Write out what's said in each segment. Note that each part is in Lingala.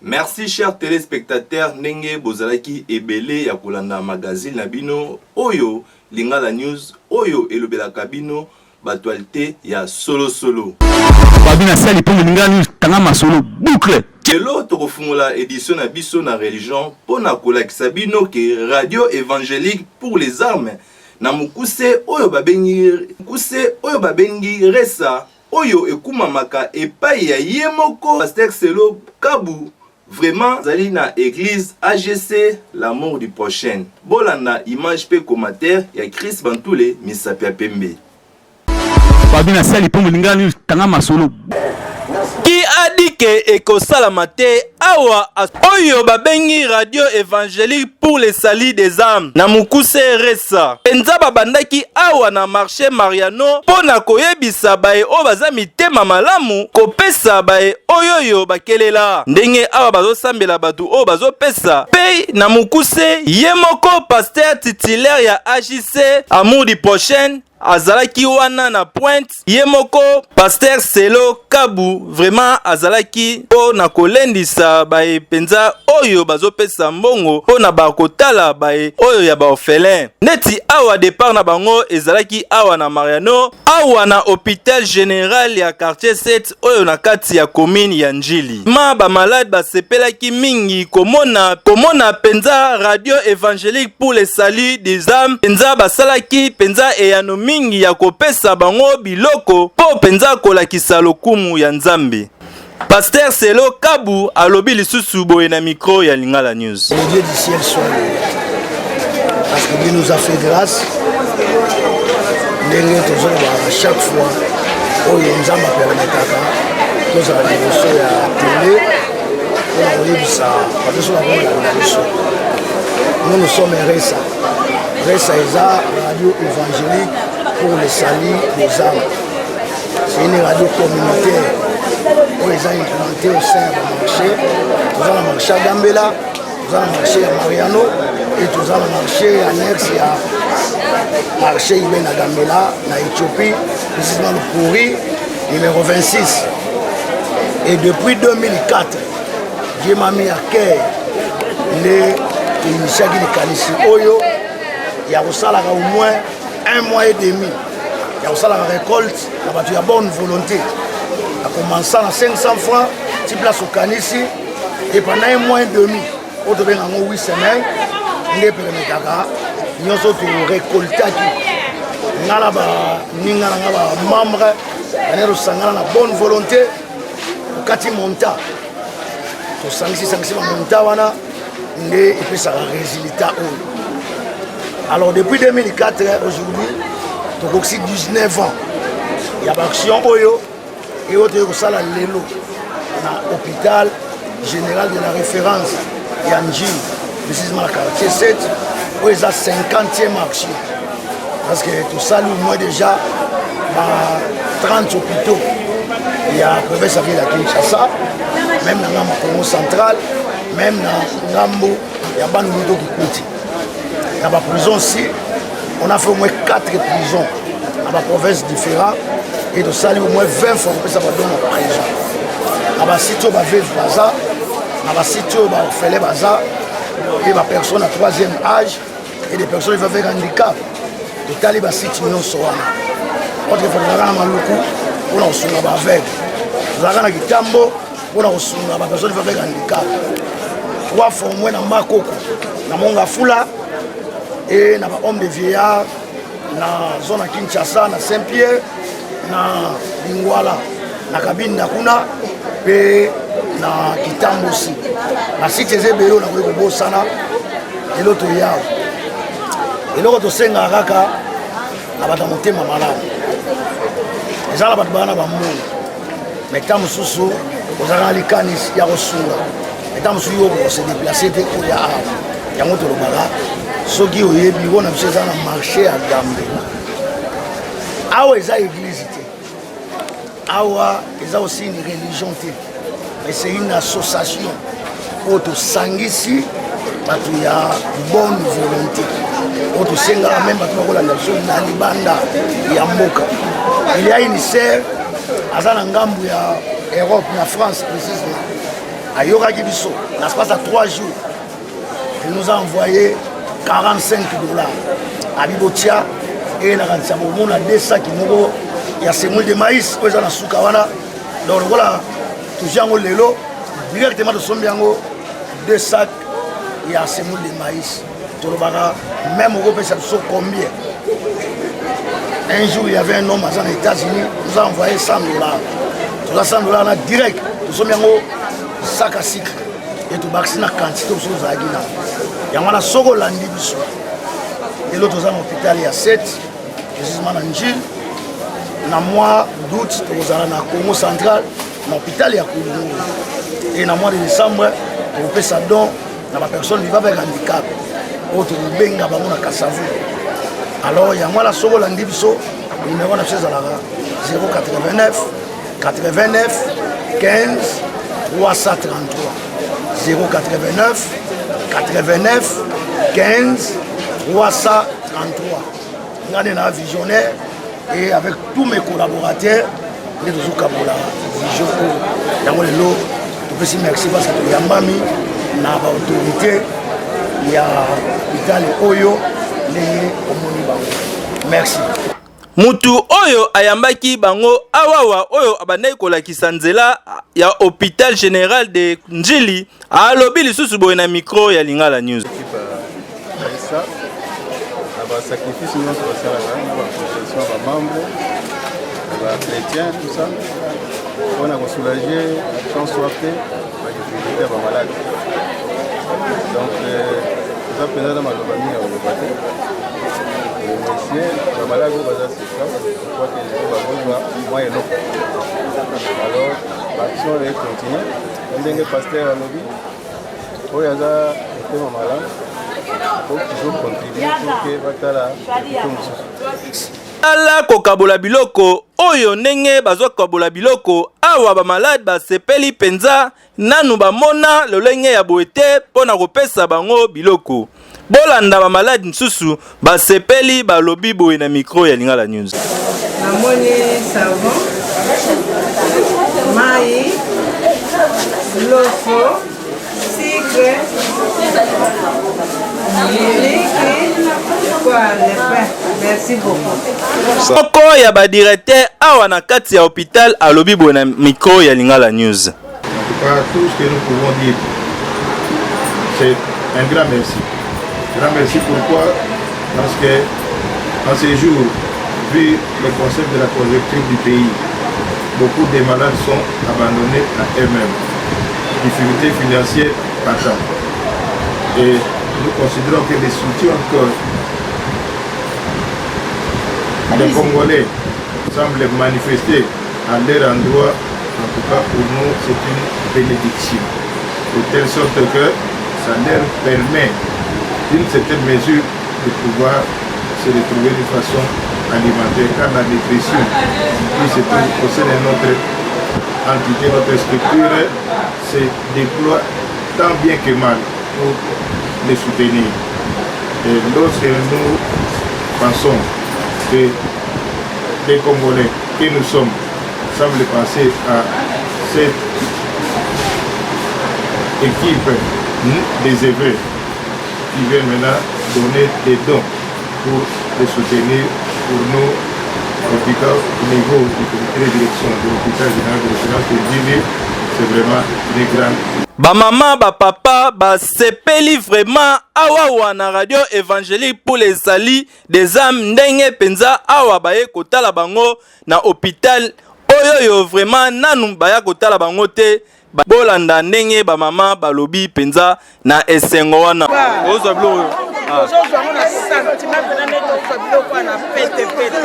Merci chers telespectateurs ndenge bozalaki ebele ya kolanda magazine na bino oyo Lingala News oyo elobelaka bino ba actualites ya solo solo. Babi na sali mpo Lingala News tanga masolo boucle. Lelo tokofungola edition na biso na religion mpo na kolakisa bino ke radio evangelique pour les armes na mokuse oyo babengi mokuse oyo babengi resa oyo ekumamaka epai ya ye moko Pasteur Selo Kabu vraiment azali na eglise AGC l'amour du prochain. Bolanda image pe commentaire ya Chris Bantule misapi ya pembe. Babi na sali mpo Lingala News tanga masolo. Qui a dit que ekosalama te awa oyo babengi radio évangélique pour le salut des âmes na mokuse resa mpenza babandaki awa na marché Mariano mpo na koyebisa baye oyo baza mitema malamu kopesa baye oyoyo bakelela ndenge awa bazosambela bato oyo bazopesa mpe na mokuse ye moko pasteur titulaire ya AJC Amour du Prochain azalaki wana na pointe ye moko pasteur Selo Kabu vraiment azalaki mpo na kolendisa baye mpenza oyo bazopesa mbongo mpo na bakotala baye oyo ya baorphelin neti awa depart na bango ezalaki awa na Mariano awa na hopital general ya quartier 7 oyo na kati ya commune ya Njili. Ma ba malade basepelaki mingi komona komona penza radio évangélique pour le salut des âmes penza basalaki penza eyano mingi ya kopesa bango biloko mpo penza kolakisa lokumu ya Nzambe. Pasteur Selo Kabu alobi lisusu boye na micro ya Lingala News. Le Dieu du ciel soit loué. Parce que Dieu nous a fait grâce. Ndenge tozolobaka chaque fois oyo Nzambe apermetaka tozala liboso ya tele mpona koyebisa bato so bakolanda biso. Nous nous sommes RESA. RESA eza radio évangélique pour le salut des âmes. C'est une radio communautaire oyo eza implantée au sein ya bamarché. Toza na marché ya Gambela, toza na marché ya Mariano et toza na marché annexe ya marché Ibe na Gambela na Éthiopie, précisément le Pourri numéro 26. Et depuis 2004, Dieu m'a mis à cœur nde toinitiaki likanisi oyo ya kosalaka au moins un mois et demi ya kosalaka récolte na bato ya bonne volonté na commençant na 500 francs ti place okanisi et pendant un mois et demi oyo tobenga yango 8 semaines nde epermetaka nyonso torecoltaki nga na baninga na nga bamembre bane tosangana na bonne volonté okati monta tosangisi sangisi bamonta wana nde epesaka résultat oyo. Alors depuis 2004 aujourd'hui tokokisi 19 ans ya baaction oyo eyo toyei kosala lelo na hôpital général de la référence ya Njili, précisément na quartier 7 oyo eza 50e action parce que tosali au moins déjà ba 30 hôpitaux ya province ya ville ya Kinshasa, même na ngambo Congo central, même na ngambo ya Bandundu to Kikwiti. Na ba prison si on a fait au moins 4 prisons na ba provinces différentes et tosali au moins 20 fois kopesa badon na prison na basite oyo baveuve baza, na basite oyo baorphelin baza et bapersonne ya troisième âge et des personnes avec handicap. Totali basite nyonso wana. Autrefois tozalaka na Maluku mpona kosunga baaveugle, tozalaka na Kitambo mpona kosunga bapersonne avec handicap, 3 fois au moins na Makoko, na Mongafula et na bahomme de vieillard na zone ya Kinshasa, na Saint-Pierre, na Lingwala, na Kabinda kuna mpe na Kitambosi. Basite eza ebele oyo nakoki kobosana. Lelo toyawa eloko tosengaka kaka na bato ya motema malamu, eza na bato baa na bambongo mais ntango mosusu ozalaka na likanisi ya kosunga, mais ntango mosusu yo okose déplace te koya awa. Yango tolobaka soki oyebi oyo na biso eza na marché ya Gambela awa, eza église te awa, eza aussi une religion te, mais c'est une association oyo tosangisi bato ya bonne volonté oyo tosengaka même bato bakolanda biso na libanda ya mboka. Il y a une sœur aza na ngambu ya Europe, na France précisément. Ayokaki biso na espace ya 3 jours, il nous a envoyé 45 $ abi botia e nakanisa bomona deux saki moko ya semoule de maïs oyo eza na suka wana. Donc lokola tozwi yango lelo, directement tosombi yango, deux sacs ya semoule de maïs. Tolobaka même okopesa biso combien? Un jour, il y avait un homme aza na États-Unis, nous a envoyé 100 $. Toza 100 $ na direct, tosombi yango sac à sucre e tobakisi na quantité biso tozalaki na yango wana. Soki olandi biso lelo, toza na hôpital ya 7, précisément na Njili. Na mois d'août, tokozala na Congo Central, na hôpital ya Kulungu, e na mois de décembre, tokopesa don na bapersone vivant avec handicap oyo tokobenga bango na Kasavu. Alors yango wana, soki olandi biso, numéro na biso ezalaka 089 89 15 333, 089 89 15 333. Nga nde na visionnaire et avec tous mes collaborateurs nde tozokabola vision oyo. Yango lelo topesi merci parce que toyambami na baautorité ya hôpital oyo ndenge omoni bango. Merci. Mutu oyo ayambaki bango awawa, oyo abandaki kolakisa nzela ya hôpital général de Njili, alobi lisusu boye na micro ya Lingala News. Esa na basacrifice nyonso basalaka na bacotisation ya bamembre ya bachrétien, tout ça mpona kosoulager tant soit peu badifficulté ya bamalade. Donc eza mpenza na maloba mingi ya koloba te. Remercier bamalade oyo baza sur place, crois que bakozwa mwa eloko. Alors baaction oyo econtinue ndenge pasteur alobi, oyo aza motema malamu po toujours contribuer pour que batala to mosusu. Ala kokabola biloko oyo, ndenge bazokabola biloko awa, bamalade basepeli mpenza. Nanu bamona lolenge ya boye te mpo na kopesa bango biloko. Bolanda bamalade mosusu basepeli, balobi boye na micro ya Lingala News. Namoni savon, mai, loso, sucre, miliki, quoi, le pain. Merci beaucoup. Moko ya badirecteur awa na kati ya hôpital alobi boye na micro ya Lingala News. En tout cas, tout ce que nous pouvons dire, c'est un grand merci. Grand merci, pourquoi? Parce que en ces jours, vu le concept de la conjoncture du pays, beaucoup de malades sont abandonnés à eux-mêmes. Difficultés financières patentes. Et nous considérons que les soutiens que les Congolais semblent manifester à leur endroit, en tout cas pour nous, c'est une bénédiction. De telle sorte que ça leur permet, d'une certaine mesure, de pouvoir se retrouver de façon alimentaire, car la nutrition qui se trouve au sein de notre entité, notre structure, se déploie tant bien que mal pour les soutenir. Et lorsque nous pensons que les Congolais que nous sommes semblent penser à cette équipe des œuvrés qui vient maintenant donner des dons pour les soutenir, pour nous, en tout cas au niveau du comité de direction de l'hôpital général de référence de Ndjili, c'est vraiment une grande Bamama, bapapa basepeli vraiment awawa na Radio Évangélique pour le salut des âmes, ndenge mpenza awa baye kotala bango na hôpital oyo oyo vraiment nanu baya kotala bango te. Bolanda ndenge bamama balobi mpenza na esengo wana ozwa biloko oyo. Tozozwa yango na sentiment mpena nde tozwa biloko wana petepete.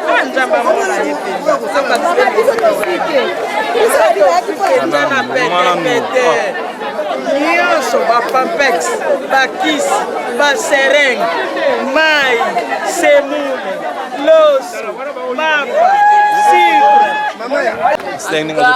A Nzambe amona ye mpenza na petepete nyonso, bapampers, bakisi, baseringue, mai, semoule, loso, mapa, sucre.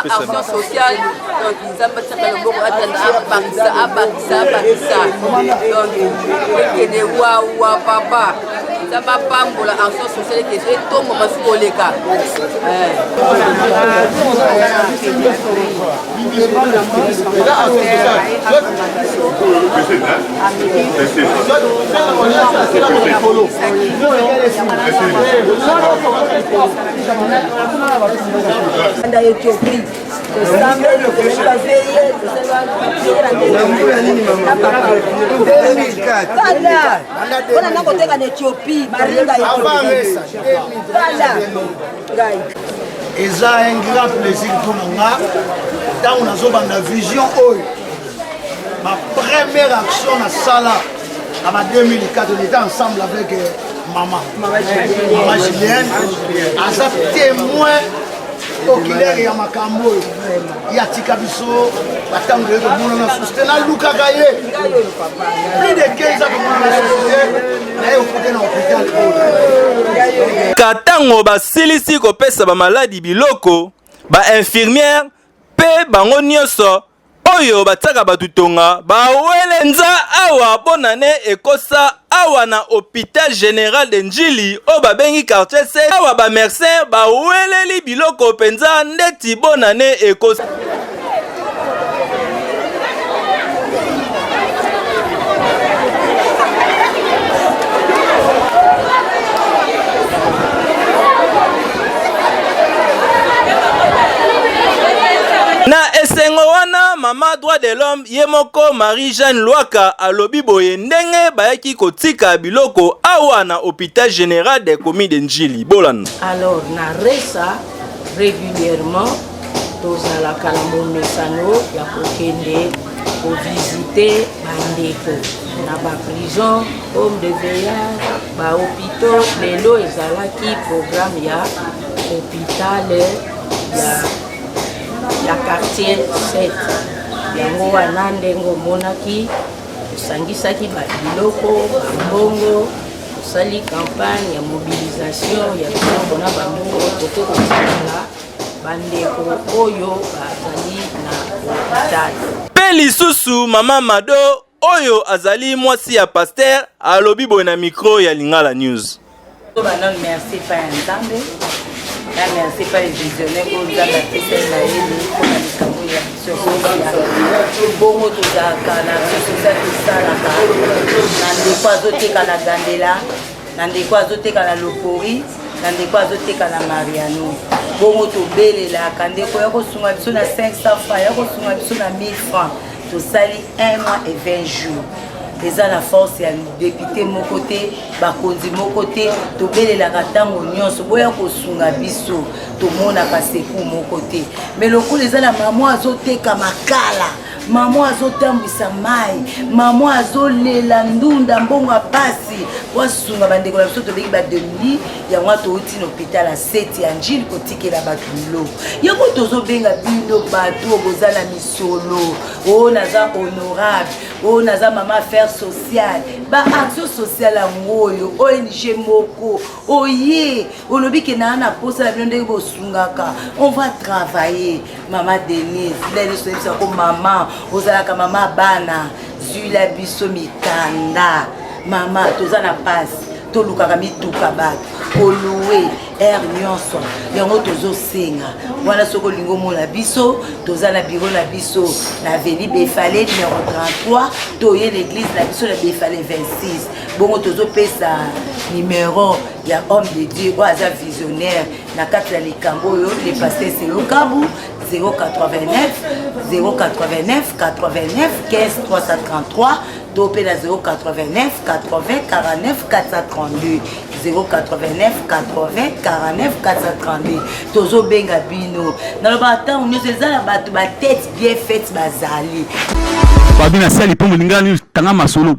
Action sociale, donc Nzambe atiaka loboko, atanda, abakisa, abakisa, abakisa, donc ekende wawa papa. Nzambe apambola action sociale eke etombama su koleka. Na Ethiopie tosambeli, tosali baveye, mpona na koteka na Ethiopie baringa bala ngai. Eza un grand plaisir mpo na nga ntango nazobanda vision oyo. Ma première action nasala na ba 2004, on était ensemble avec maman mama Julienne, aza témoin oculaire ya makambo oyo. Ye atika biso batango ye komonana susu te, nalukaka ye plus de 15 ans komonana susu te, naye kokuta na hôpital oyo. Katango basilisi kopesa bamaladi biloko, ba-infirmière mpe bango nyonso oyo batiaka bato tonga bawele nza awa bonane ekosa awa na hôpital général de Njili oyo babengi quartier C. Awa ba médecin baweleli biloko mpenza ndeti bonane ekosa. Na esengo wana, mama droit de l'homme ye moko Marie-Jeanne Lwaka alobi boye ndenge bayaki kotika biloko awa na hôpital général de commune de Njili. Bolanda. Alors na Resa régulièrement tozalaka na momesano ya kokende kovisite bandeko na baprison, home de veillage, bahôpitaux. Lelo ezalaki programme ya hôpital ya quartier 7. Yango wana ndenge omonaki tosangisaki babiloko, bambongo, tosali campagne ya mobilisation ya biloko na bambongo, toke kotikala bandeko oyo bazali na hôpital. Mpe lisusu mama Mado oyo azali mwasi ya pasteur alobi boye na micro ya Lingala News. Nano merci epai ya Nzambe, na merci epai visionnaire oyo Nzambe apesa ye mayele mpona likambo ya action sociale. Bongo tozalaka na action sociale, tosalaka na ndeko azoteka na Gandela, na ndeko azoteka na Lopori, na ndeko azoteka na Mariano. Bongo tobelelaka ndeko ya kosunga biso na 500 francs, ya kosunga biso na 1000 francs. Tosali 1 mois et 20 jours, eza na force ya député moko te, bakonzi moko te. Tobelelaka ntango nyonso boya kosunga biso, tomonaka secours moko te. Mais lokola eza na mama azoteka makala, mama azotambwisa mai, mama azolela ndunda mbongo ya pasi po asunga bandeko na biso, tobengi bademili yango. Touti na hôpital ya seti ya Njili kotikela bato biloko yango. Tozobenga bino bato oyo boza na misolo, oyo naza honorable, oyo naza mama affaire sociale, ba action sociale yango oyo ONG moko oye olobi ke naa na posa na bino ndenge bosungaka, on va travailler. Mama Denise nde nyonso oyebisa ko mama ozalaka mama bana, zwila biso mikanda mama, toza na pasi, tolukaka mituka bato koluwe aire nyonso. Yango tozosenga wana, soki olingi omona biso, toza na biro na biso na avenue Befale numéro 33, toye na église na biso na Befale 26. Bongo tozopesa numéro ya homme de Dieu oyo aza visionnaire na kati ya likambo oyo, le pasteur Selo Kabu, 089 089 89 15 333, to mpe na 089 80 49 432, 089 80 49 432. Tozobenga bino, nalobaka ntango nyonso eza na bato batete bien faite bazali. Fabi na sali mpo molingani tanga masolo.